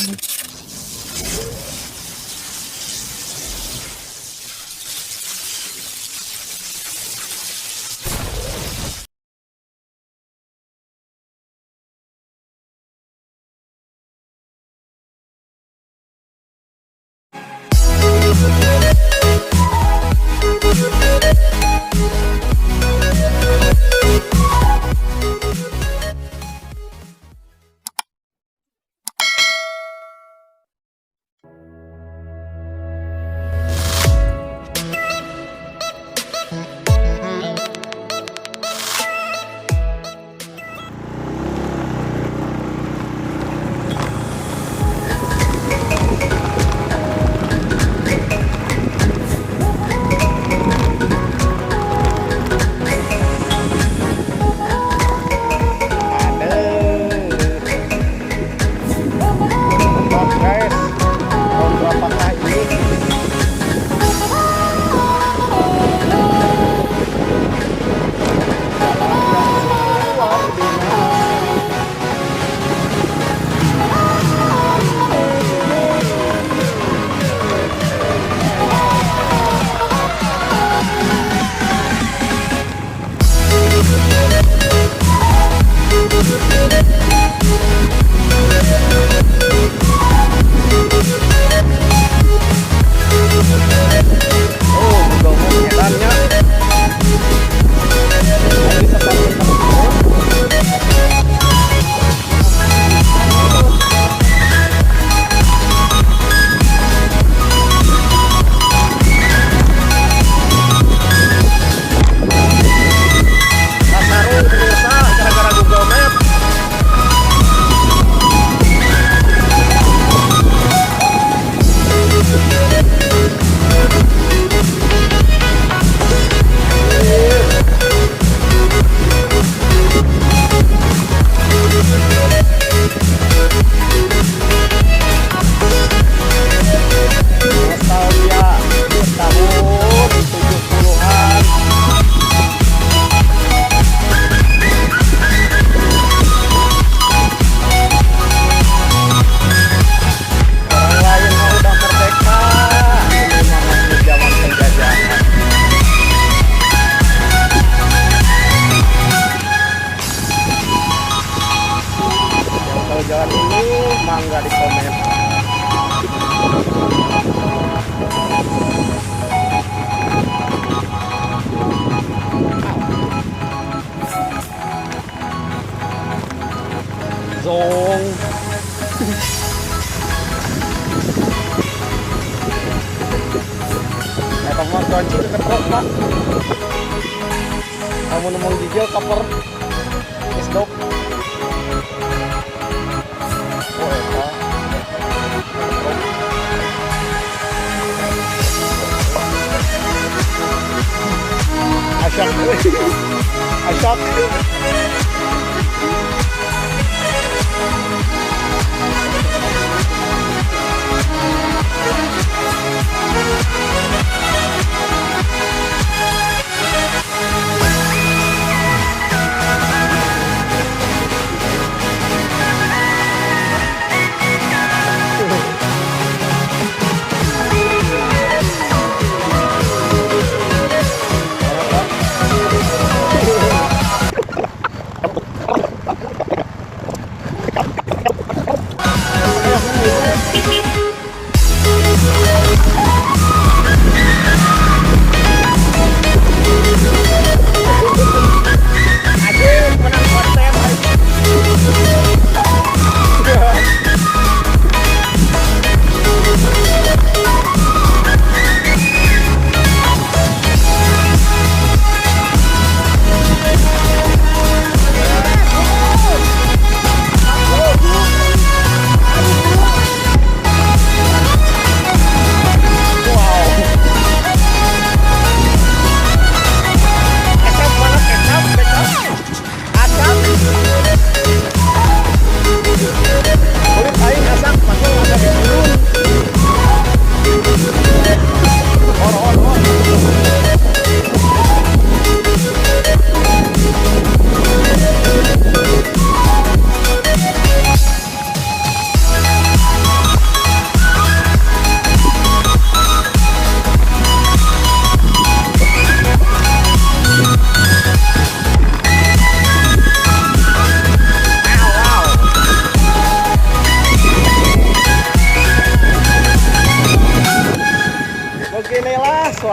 Ada. Top guys, tahun berapakah ini? Luar biasa. Oh, Google Maps edannya. Ayo bisa sampai ke. Kasaru pemirsa gara-gara Google Map. Nostalgia tahun 70-an. Orang lain mah udah merdeka, ini mah masih zaman penjajahan. Yang tahu jalan ini, mangga di komen. Zong. Eta mah kunci ketrok, Pak. Kamu nemu gigil cover isdok. Oh, eta. Ketrok. Asak. Asak.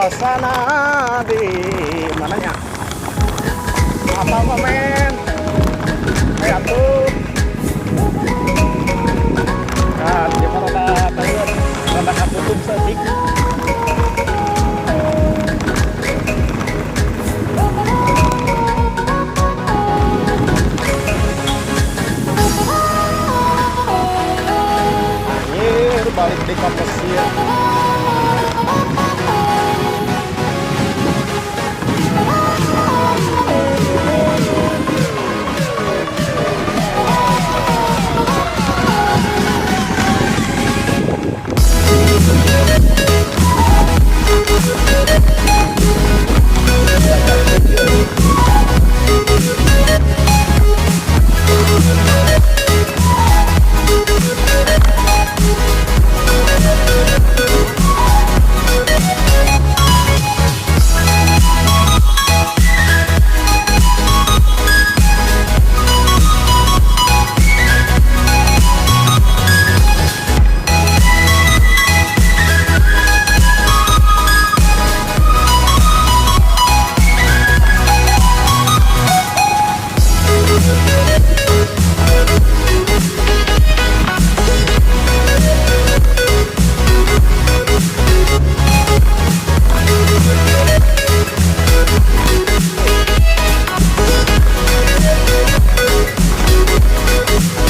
Suasana di mananya? Apa komen? Kayak tuh. Nah, di mana rada tadi rada katutup saeutik. Anjir, balik di ka Mesir.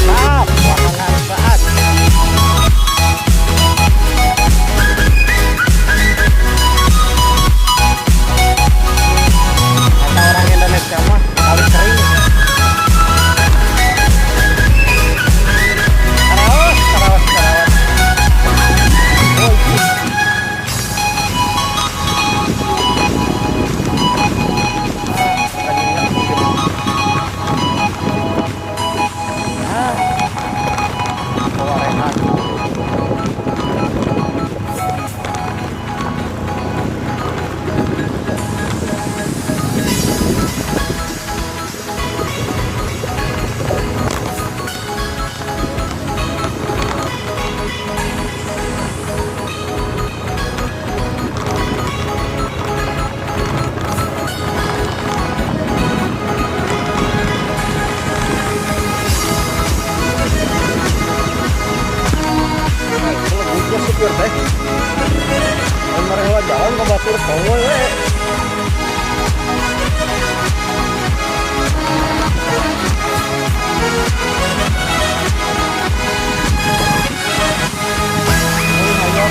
Mantap, wahangan saat. Kata orang Indonesia mah kali kering. Karaos, karaos, karaos. Oh, iya. Ah, kanyinya mungkin. Ah, bawa rehat. Lebihnya supir teh. Lain marehwa jalan ke batur kowe we. Oh, ayo.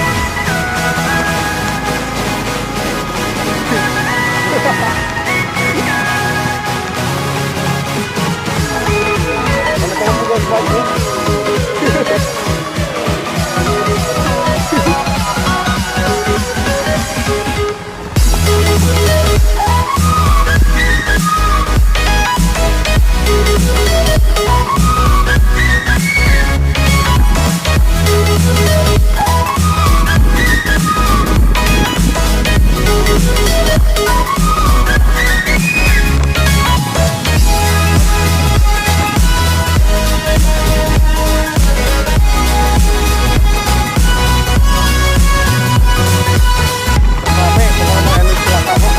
Mana kamu bukan baju? Rame, pokoknya enak celaka mah.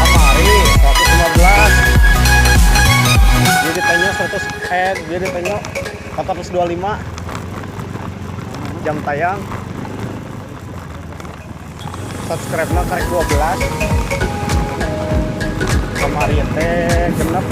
Kamari 115. Jadi tanya 100 jadi tanya 425 jam tayang. Subscribe-na karek 12. Kamari teh genep.